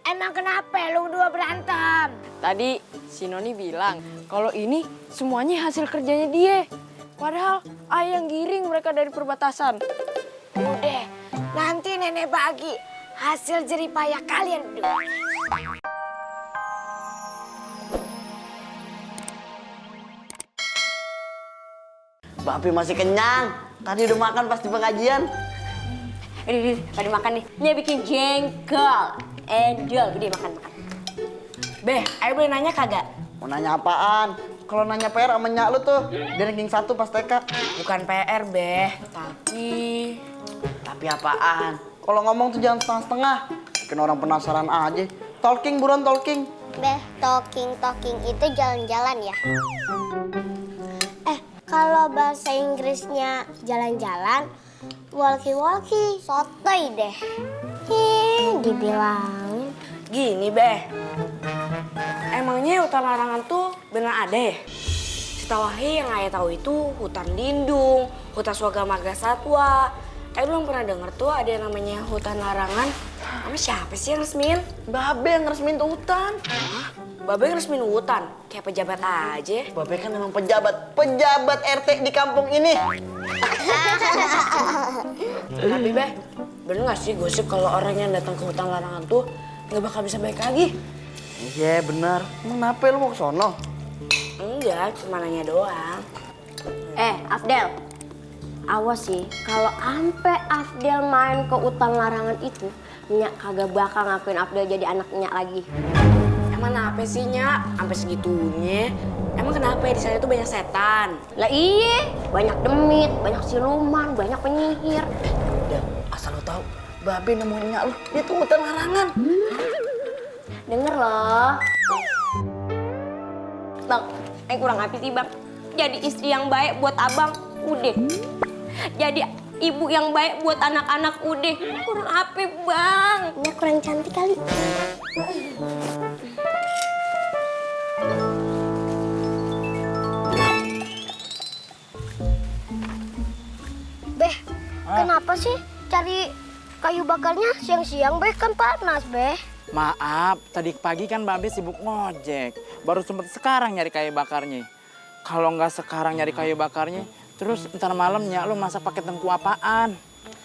Emang kenapa lu berdua berantem? Tadi si Noni bilang kalau ini semuanya hasil kerjanya dia. Padahal ayah yang giring mereka dari perbatasan. Udah, nanti nenek bagi hasil jeripayah kalian berdua. Babe masih kenyang. Tadi udah makan pas di pengajian. Pada makan nih. Dia bikin jengkol. Endol. Udah makan. Beh, ayo boleh nanya kagak? Mau nanya apaan? Kalau nanya PR sama nyak lu tuh, dia ranking 1 pas TK. Bukan PR, Beh. Tapi apaan? Kalau ngomong tuh jangan setengah-setengah. Bikin orang penasaran aja. Talking buruan talking. Beh, talking itu jalan-jalan ya? Kalau bahasa Inggrisnya jalan-jalan, walkie-walkie, sotoy deh. Dibilangin. Gini, Beh. Emangnya hutan larangan tuh bener ada ya? Setahu yang ayah tahu itu hutan lindung, hutan swaga marga satwa. Belum pernah denger tuh ada yang namanya hutan larangan. Sama siapa sih yang resmin? Babe yang resmin tuh hutan. Hah? Babe yang resmin hutan? Kayak pejabat aja. Babe kan memang pejabat RT di kampung ini. Tapi Beh, bener gak sih gosip kalau orang yang datang ke hutan larangan tuh nggak bakal bisa balik lagi? Iya benar. Emang kenapa lu mau ke sono? Enggak, cuma nanya doang. Afdel. Awas sih, kalau ampe Afdel main ke hutan larangan itu, Nyak kagak bakal ngakuin Afdel jadi anak Nyak lagi. Emang apa sih, Nyak? Sampai segitunya? Emang kenapa ya di sana tuh banyak setan? Lah iye, banyak demit, banyak siluman, banyak penyihir. Ya, asal lu tahu, Babe nemuin nyak lu, dia tuh hutan larangan. Denger loh. Bang, kurang apa sih bang? Jadi istri yang baik buat abang, udah. Jadi ibu yang baik buat anak-anak, udah. Kurang apa bang? Ini kurang cantik kali. Beh, kenapa sih cari kayu bakarnya siang-siang? Beh, kan panas, Beh. Maaf, tadi pagi kan Babe sibuk ngojek. Baru sempet sekarang nyari kayu bakarnya. Kalau nggak sekarang nyari kayu bakarnya, terus ntar malamnya lu masak pakai tengku apaan?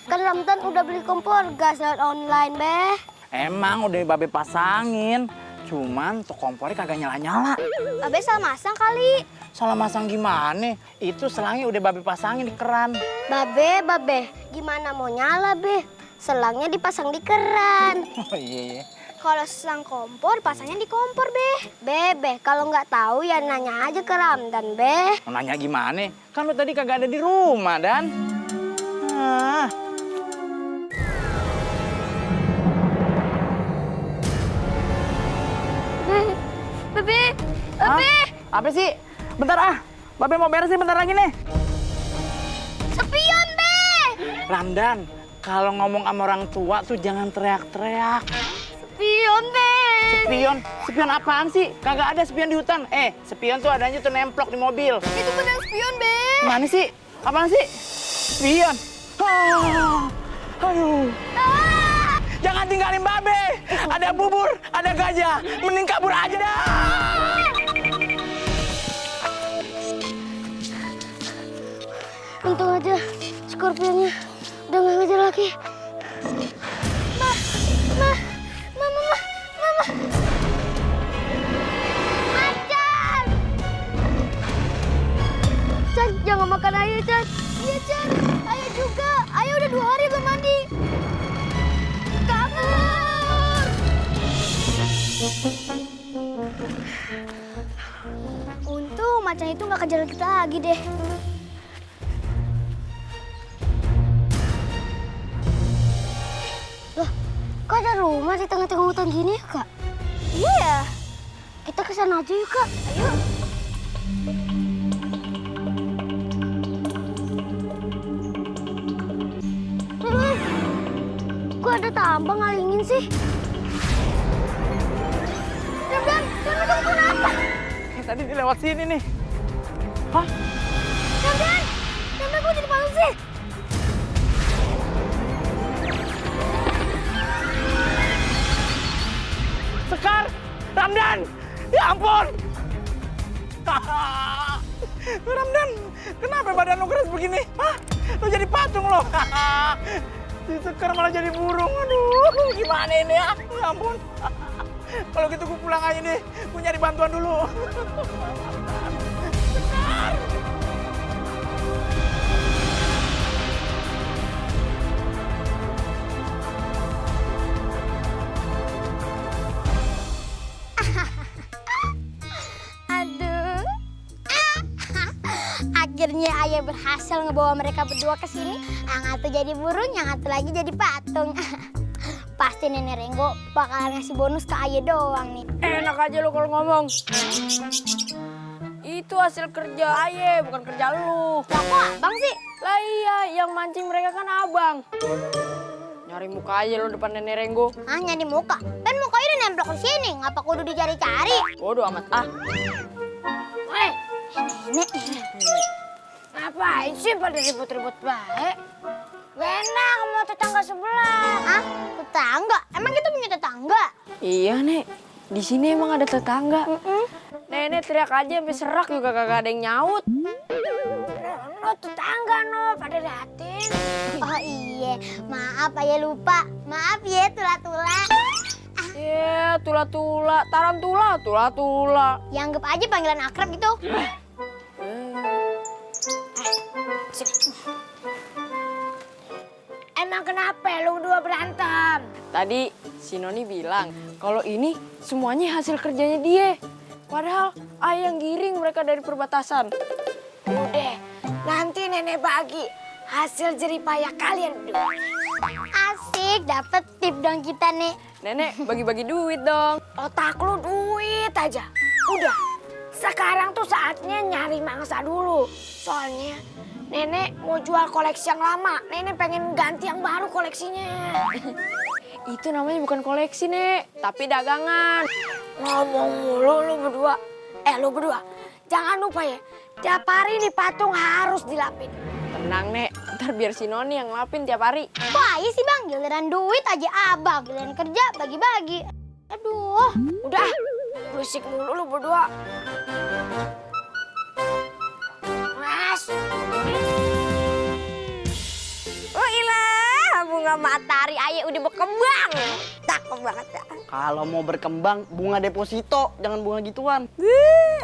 Kan Ramdan udah beli kompor gas lewat online, Beh. Emang udah Babe pasangin, cuman tuh kompornya kagak nyala-nyala. Abe salah masang kali. Salah masang gimana? Itu selangnya udah Babe pasangin di keran. Babe, gimana mau nyala, Beh? Selangnya dipasang di keran. Oh iya. Kalau selang kompor, pasangnya di kompor, Beh. Beh, kalau nggak tahu ya nanya aja ke Ramdan, Beh. Mau nanya gimana? Kan lu tadi kagak ada di rumah, Dan. Ah. Bebe, Hah? Apa sih? Bentar ah. Babe mau beres nih bentar lagi nih. Spion, Beh. Ramdan, kalau ngomong sama orang tua tuh jangan teriak-teriak. Spion, Beh. Spion apaan sih? Kagak ada spion di hutan. Spion tuh adanya tuh nemplok di mobil. Itu benar spion, Beh. Mana sih? Apaan sih? Spion. Aduh. Jangan tinggalin Babe. Ada bubur, ada gajah. Mending kabur aja dah. Untung aja Scorpionnya udah nggak ngejar lagi. Mama. Macan! Chan, jangan makan ayah, Chan. Iya, Chan. Ayah juga. Ayah udah 2 hari belum mandi. Kabur! Untung macan itu nggak kejar kita lagi deh. Loh, kok ada rumah di tengah-tengah hutan gini ya, Kak? Iya ya. Kita ke sana aja yuk, Kak. Ayo. Kok ada tambang ngalingin sih? Dan tunggu kenapa? Tadi dia lewat sini nih. Hah? Dan kok jadi panas sih? Sekar, Ramdan, ya ampun. Ramdan, kenapa badan lu keras begini? Hah? Lu jadi patung lo. Si Sekar malah jadi burung. Aduh, gimana ini ya? Ya ampun. Kalau gitu gue pulang aja nih. Gue nyari bantuan dulu. Sekar. Aduh. Akhirnya ayah berhasil ngebawa mereka berdua ke sini. Yang satu jadi burung, yang satu lagi jadi patung. Pasti Nenek Renggo bakal ngasih bonus ke ayah doang nih. Enak aja lo kalau ngomong. Itu hasil kerja Aye, bukan kerja lu. Lah kok abang sih? Lah iya, yang mancing mereka kan abang. Nyari muka aja lo depan Nenek Renggo. Ah, nyari muka. Kan mukanya udah nemplok di sini. Ngapa kudu dicari-cari? Bodoh amat ah. Woi, Nenek. Ngapain sih pada ribut-ribut baik? Enak sama tetangga sebelah. Hah? Tetangga? Emang kita punya tetangga? Iya, Nek. Di sini emang ada tetangga. Nenek teriak aja sampai serak juga kagak ada yang nyaut. No, tetangga no, pada liatin. Oh iya, maaf ayah lupa. Maaf ya tula-tula. Iya, tula-tula, tarantula, tula-tula. Ya anggap aja panggilan akrab gitu. Sini. Emang kenapa lu berdua berantem? Tadi si Noni bilang kalau ini semuanya hasil kerjanya dia. Padahal ayah yang giring mereka dari perbatasan. Udah, nanti nenek bagi hasil jeripayah kalian berdua. Asik, dapet tip dong kita nih. Nenek bagi-bagi duit dong. Otak lu duit aja. Udah, sekarang tuh saatnya nyari mangsa dulu. Soalnya nenek mau jual koleksi yang lama. Nenek pengen ganti yang baru koleksinya. Itu namanya bukan koleksi, Nek, tapi dagangan. Ngomong mulu lu berdua. Lu berdua, jangan lupa ya. Tiap hari nih patung harus dilapin. Tenang, Nek, ntar biar si Noni yang ngelapin tiap hari. Wah iya sih bang, giliran duit aja abang. Giliran kerja bagi-bagi. Aduh, udah. Berisik mulu lu berdua. Mas. Oh ilah, bunga matahari ayah udah berkembang. Cakep banget ya. Kalau mau berkembang, bunga deposito, jangan bunga gituan.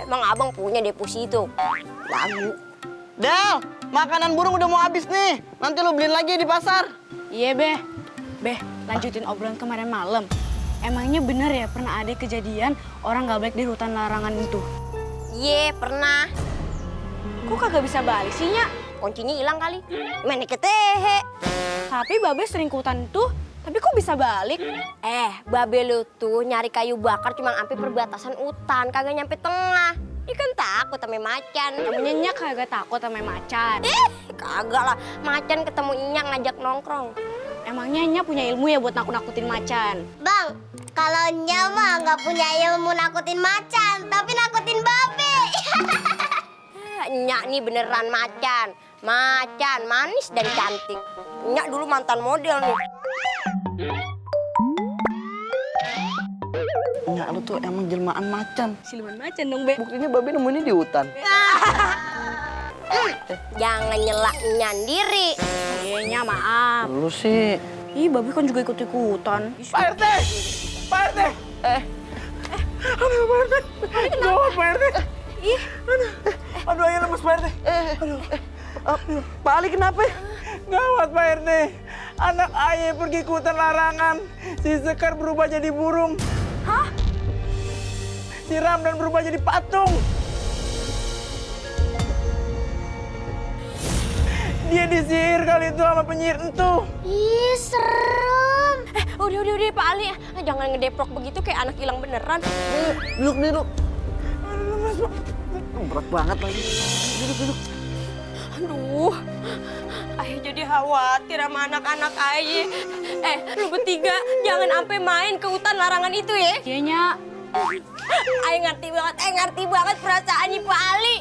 Emang abang punya deposito? Lagu. Del, makanan burung udah mau habis nih. Nanti lu beliin lagi di pasar. Iya, Beh. Beh, lanjutin obrolan kemarin malam. Emangnya bener ya pernah ada kejadian orang gak baik di hutan larangan itu? Iya, pernah. Kok kagak bisa balik sih, Nya? Kuncinya hilang kali. Main ketehe. Tapi Babe sering ke hutan tuh, tapi kok bisa balik? Babe lu tuh nyari kayu bakar cuma sampai perbatasan hutan, kagak nyampe tengah. Dia kan takut sama macan. Namanya Nya kagak takut sama macan. Kagak lah, macan ketemu Nyak ngajak nongkrong. Emangnya Nya punya ilmu ya buat nakut-nakutin macan? Bang, kalau Nya mah nggak punya ilmu nakutin macan, tapi nakutin babe. Nyak nih beneran macan. Macan, manis dan cantik. Nyak dulu mantan model nih. Enggak, lu tuh emang jelmaan macan. Siluman macan dong, Be. Buktinya Babe nemuinnya di hutan. Jangan nyelak nyandiri. Iya, Nya maaf. Lu sih. Ih, Babe kan juga ikut-ikutan. Pak RT! Pak RT! Aduh, Pak RT! Gawat, Pak RT! Ih, Aduh, ayo lemes, Pak RT! Pak Ali kenapa? Gawat, Pak RT! Anak ayah pergi ke hutan larangan. Si Sekar berubah jadi burung. hah? Si Ramdan berubah jadi patung. Dia disihir kali itu sama penyihir entu. Ih, serem. Udah, Pak Ali. Jangan ngedeprok begitu kayak anak hilang beneran. Duduk, duduk. Aduh, lemes, Pak. Berat banget lagi. Duduk. Aduh, ayah jadi khawatir sama anak-anak ayah. Lu bertiga jangan sampai main ke hutan larangan itu ya. Iya, Nya. Ayah ngerti banget perasaannya Pak Ali.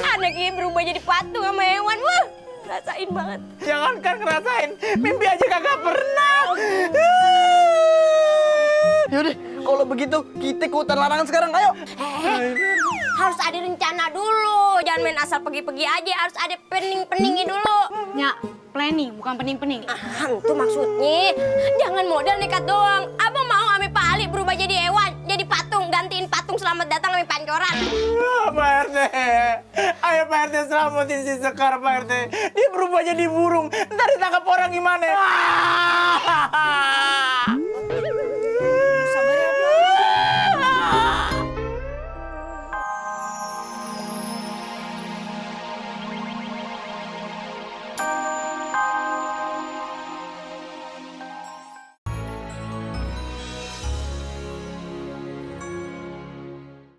Anaknya berubah jadi patung sama hewan. Wah, rasain banget. Jangankan ngerasain, mimpi aja kagak pernah. Yaudah, Kalau begitu, kita ke hutan larangan sekarang, ayo. Harus ada rencana dulu. Jangan main asal pergi-pergi aja. Harus ada pening-peningnya dulu. Ya, planning, bukan pening-pening. Itu maksudnya. Jangan modal nekat doang. Abang mau ame Pak Ali berubah jadi hewan, jadi patung, gantiin patung selamat datang ame pancoran. Pak RT, ayo Pak RT selamatin si Sekar Pak RT. Dia berubah jadi burung, ntar ditangkap orang gimana?